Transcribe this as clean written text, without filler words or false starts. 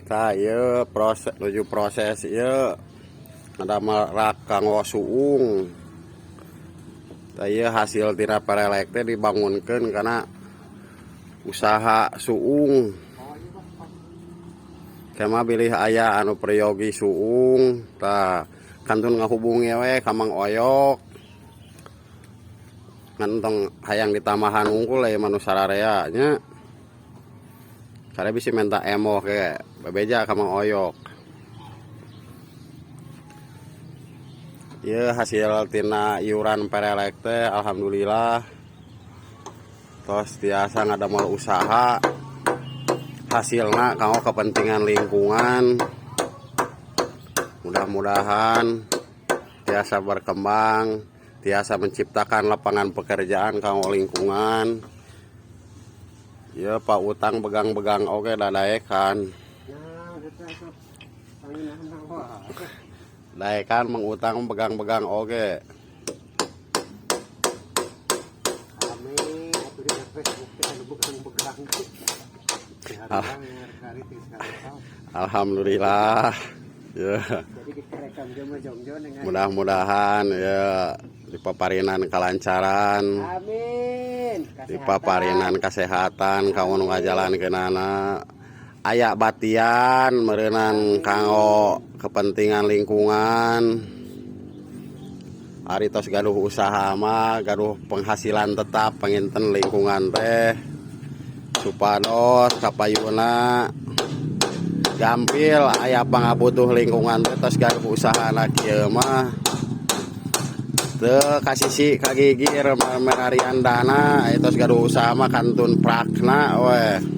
Tah ieu proses nuju proses ieu ngadamel rak kanggo suung. Tah ieu hasil tina perelek teh dibangunkeun kana usaha suung. Kema bilih aya anu peryogi suung tah kantun ngahubungi we ka Mang Oyok. Ngan entong hayang ditambahan wungkul ieu mah nu sararea nya. Kade bisi menta emoh ge bebeja ka Mang Oyok. Ieu hasil tina iuran perelek teh alhamdulillah tos tiasa ngadamel usaha hasilna kanggo kepentingan lingkungan. Mudah-mudahan tiasa berkembang, tiasa menciptakan lapangan pekerjaan kanggo lingkungan. Ieu Pak Utang begang-begang oge dadaekan. Daekan Mang Utang begang-begang oge. Alhamdulillah. Ya. Mudah-mudahan ya dipaparinan kelancaran. Amin. Dipaparinan kesehatan kanggo nu ngajalankeunana. Aya batian meureunan kanggo kepentingan lingkungan. Ari tos gaduh usaha mah gaduh penghasilan tetap panginten lingkungan teh supados kapayuna gampil aya pangabutuh lingkungan teh tos gaduh usahana kieu mah teu kasisi kagigir merarian dana tos gaduh usaha mah kantun prakna we.